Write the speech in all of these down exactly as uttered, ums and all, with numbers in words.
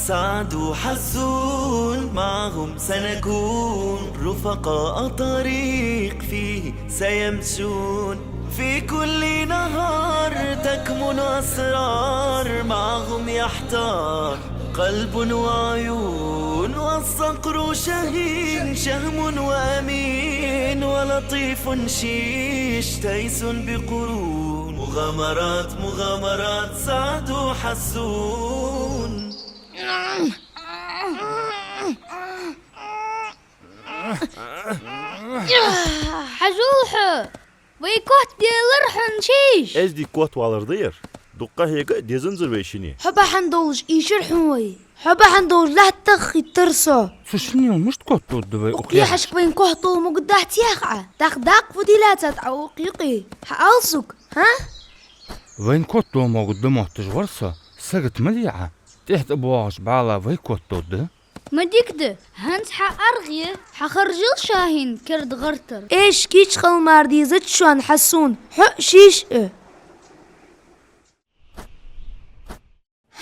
سعد وحسون معهم سنكون، رفقاء طريق فيه سيمشون. في كل نهار تكمن أسرار، معهم يحتار قلب وعيون. والصقر شهين شهم وأمين، ولطيف شيش تيس بقرون. مغامرات، مغامرات سعد وحسون. Хьажал хьо! Вай котделар хьона шиш! Эздий котвалар да ер. Дукха хьега а дезанзар вай шинне. Хьо бахьан долаш ийшар хьона вай. Хьо бахьан долаш лаьттах хиттар со. Цу шиннел мишта котдода вай укх яхьашка? Вайна котдола могаргдац яхий Ӏа? ТӀаккха дакъа фу де лаьцад Ӏа укх юкъе? Хьаала сога, хӀа? Вайна котдола могаргда мотташ вар со, сагот ма де Ӏа. ТӀехьа тӀабоагӀача бӀала вай котдода. Ма дика да, хӀанз хьа аргӀа я, хьахержал Шахьин керда гӀертар. Эш кийча хила мара дезац шоана, Хьасун, хьо а шиш а.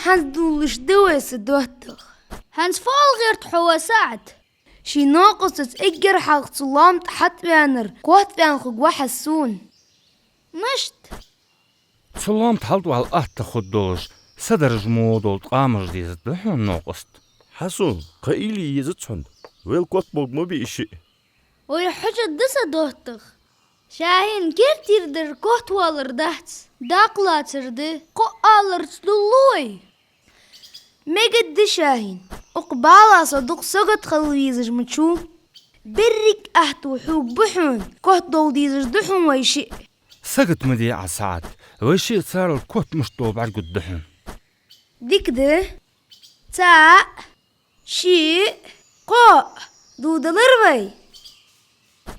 ХӀанз дуллаш да вай са доттагӀа. ХӀанз фу ала гӀерт хьо, ва СаӀад? Ший новкъостаца эггара хьалха цу лоам тӀа хьатӀаваьннар котваьнна хургва Хьасун. Мишта? Цу лоам тӀа хьалтӀавала атта хургдолаш, садаржа мо дола ткъамаш дезаргда хьона, новкъост. Хьасун, кхы уйла е езац хьона. Вайл котбоврг ма бий из шиъ. Вай хьожаргда, са доттагӀа. Шахьин кертердар котвалар дац, дакъа лацар да. Кхоъ аларца дуллу вай. Мегаргда, Шахьин, укх бӀала со дукха сагот хила везаш ма вац. Берригаш аьттув хьога ба хьона, котдовла дезаш да хьона вай шиъ. Сагот ма де Ӏа, СаӀад, вай шиъ царел кот мишта довла бӀаргагургда хьона. Дика да. ЦаӀ, шиъ, кхоъ. Дувдалар вай?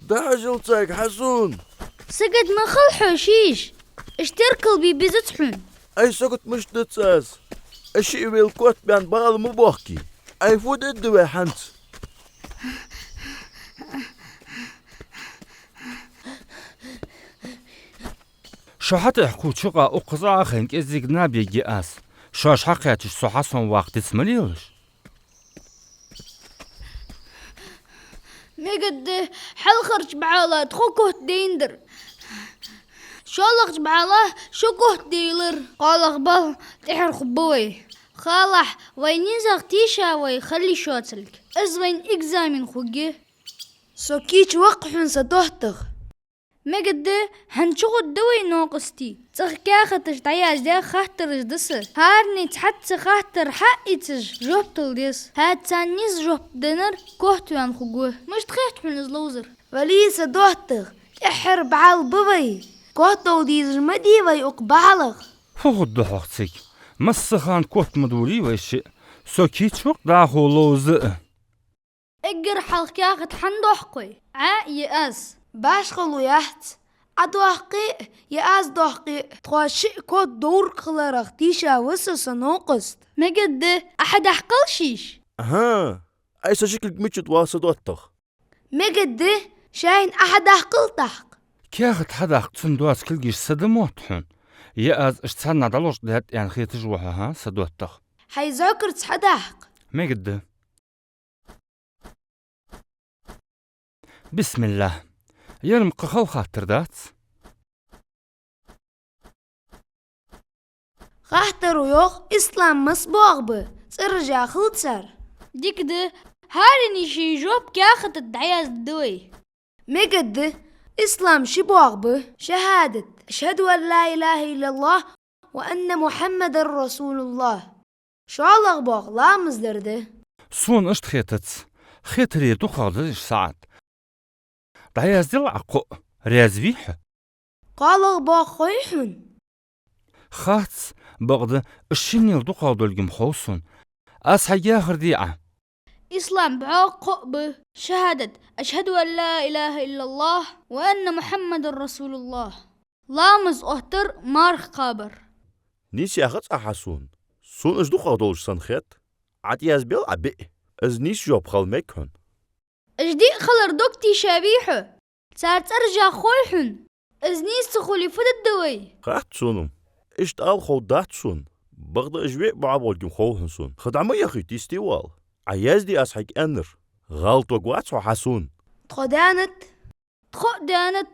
ДӀахьажал царга, Хьасун! Сагот ма хила хьо шиш, уж теркал бе безац хьона. Ай, сагот мишта дац аз? Уж шиъ вайл котбаьнна бала ма боахкий. Ай, фу дергда вай хӀанз? Шо хьатӀехьа кхувча юкъа укхаза Ӏохайна кӀезига наб ергья аз. Шоаш хьакхаьчача, со хьасомаваккха диц ма лелаш. Мегаргда, хьалхарча бӀала тхо котдайндар. ШоллагӀча бӀала шо котдайлар. КхоалагӀа бала тӀехьара хургба вай. Халахь, вай нийсагӀа тийша вай хала йиш йоацилга. Из вайна экзамен хургья. Со кийча ва-кх хьона, са доттагӀа. Мегаргда, хӀанз чугӀоргда вай новкъостий. ЦӀагӀа каьхаташ дӀаяздаь хаттараш да са. ХӀаране цхьацца хаттар хьаийцаш жоп дала деза. ХӀаьта царна нийса жоп деннар котваьнна хургва. Мишта хет хьона из ловзар? Вале, са доттагӀа, тӀеххьара бӀала ба вай. Котдовла дезаш ма дий вай укх бӀаьлах. Фу хургда хьогӀ цига? Массахана кот ма довлий вай шиъ. Со кийча ва-кх дӀахо ловза а. Эггара хьалха каьхат хьанна доаккх вай? Ӏа е аз? Башхало яц. Ӏа доаккхе а е аз доаккхе а, тхоаш шиъ котдоврг хиларах тийша ва со, са новкъост. Мегаргда, Ӏа хьадаккхал шиш? ХӀаа. Ай, са ши кулг мичад, ва са доттагӀа? Мегаргда, Шахьин, Ӏа хьадаккхал тӀаккха. Каьхат хьадаккха цун доаца кулгаш са да мотт хьона? Е аз уж цхьаннахьа дӀалочкъадаьд аьнна хеташ ва хьо, хӀа, са доттагӀа? Хьай зӀакарца хьадаккха. Мегаргда. Бисмиллахь. Ер-м кхы хала хаттар дац? Хаттаро йоах: ислам масса боагӀа ба, цӀержа хила цар? Дика да, хӀаране ший жоп каьхата тӀа дӀаяздаь да вай. Мегаргда, ислам ши боагӀа ба: шахӀадат, أشهد أن لا إله إلا الله وأن محمدا رسول الله. ШоллагӀа боагӀа ламаз дар да. Сона иштта хетац, хетаре дукхагӀа да уж, СаӀад. ДӀаяздел Ӏа кхоъ, раьза вий хьо? КхоалагӀа боагӀа хой хьона? Хац, бакъда, уж шиннел дукхагӀа долга-м хов сона. Аз хьога яхар де Ӏа. Ислам бӀоагӀа кхоъ ба: шахӀадат, أشهد أن لا إله إلا الله وأن محمدا رسول الله. Ламаз оттар, марха кхабар. Нийса яхац Ӏа, Хьасун. Сона уж дукхагӀа долаш санна хет. Ӏа тӀаязбел Ӏа биъ. Из нийса жоп хила мег хьона. Уж диъ хилар дог тийша вий хьо? Цар цӀержа хой хьона? Из нийса ца хуле, фу дергда вай? Хац сона-м. Иштта ала ховргдац сона. Бакъда уж виъ бӀоагӀа болга хов хьона сона. Ха дӀа ма яхийта, йисте вала. Ӏа язде аз хьога аьннар. ГӀалатваргвац хьо хьасона. Тхо даьннад. Тхо даьннад.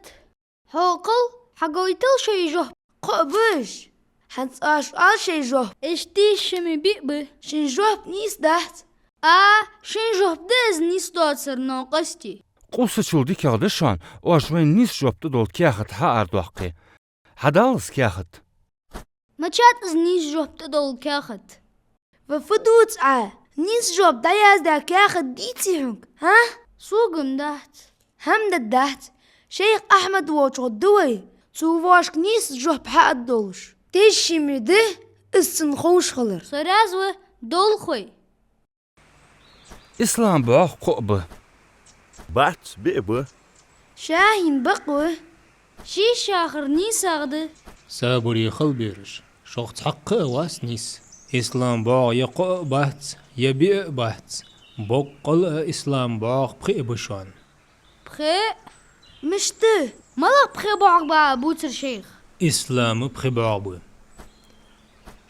Хьокхал, хьагойтал шоай жоп. Кхоъ ба уж. ХӀанз оаш оал шоай жоп. Уж тешаме биъ ба. Шун жоп нийса дац. А, шун жоп да из нийса доацар, но къасте. Къувсачул дикагӀа да шоана, оаш вайна нийса жоп тӀадола каьхат хьаарадоаккхе. Хьадала из каьхат. Мичад из нийса жоп тӀадола каьхат? Ва фу дувц Ӏа? Нийса жоп дӀаяздаь каьхат дийций хьога, хӀа? Сога-м дац. ХӀама да дац. Шайх Ахьмад волчох да вай, цо вайга нийса жоп хьааргдолаш. Тешаме да из цунна ховш хилар. Со раьза ва, долхой. Ислама бӀоагӀа кхоъ ба. Бац, биъ ба. Шахьин бакъ ва. Ший шахар нийсагӀа да. Сабаре хила, бераш, шух цхьаккха а вац нийса. Ислама бӀоагӀа е кхоъ а бац, е биъ а бац. Боккъала а ислама бӀоагӀа пхиъ ба шоана. Пхиъ? Мишта? МалагӀа пхи бӀоагӀа ба Ӏа бувцар, шайх? Ислама пхи бӀоагӀа ба.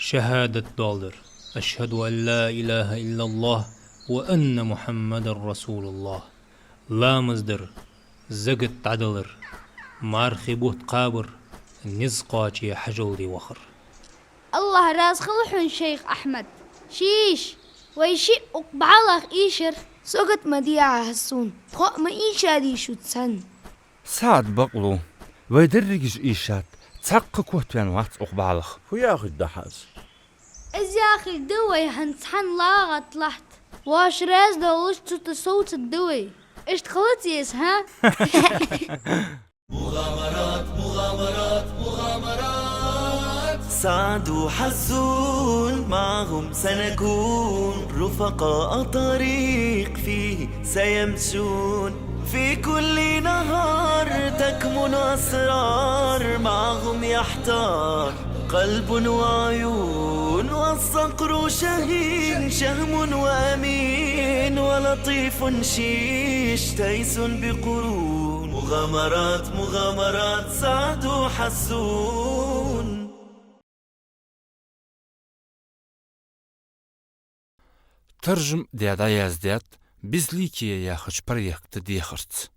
Шахьадат доаладар. أشهد أن لا إله إلا الله وأن محمدا رسول الله. Ламаз дар, закат дӀадалар, мархий бутт кхабар, низ кхоаче хьажол де вахар. АллахӀ раьза хилва хьона, шайх Ахьмад. Шиш, вай шиъ укх бӀалах ийшар. Сагот ма де Ӏа хьасона, тхо а ма ийшадий шуца цхьана. СаӀад бакъ лу, вай дерригаш ийшад, цхьаккха котваьнна вац укх бӀалах. Фу яхилга да хьа из? Из яхилга да вай хӀанз цхьана лагӀа гӀатталахьта. Воаш раьза долаш цу тӀа совцаргда вай. Иштта хилац из, хӀа? مغامرات، مغامرات، مغامرات. سعد وحسون معهم سنكون رفقاء طريق فيه سيمشون. في كل نهار تكمن أسرار معهم يحتار قلب وعيون، والصقر شهين شهم وأمين ولطيف شيش تيس بقرون. مغامرات، مغامرات سعد وحسون. Таржам даь дӀаяздаьд «Безликие» яхача проекта дехарца.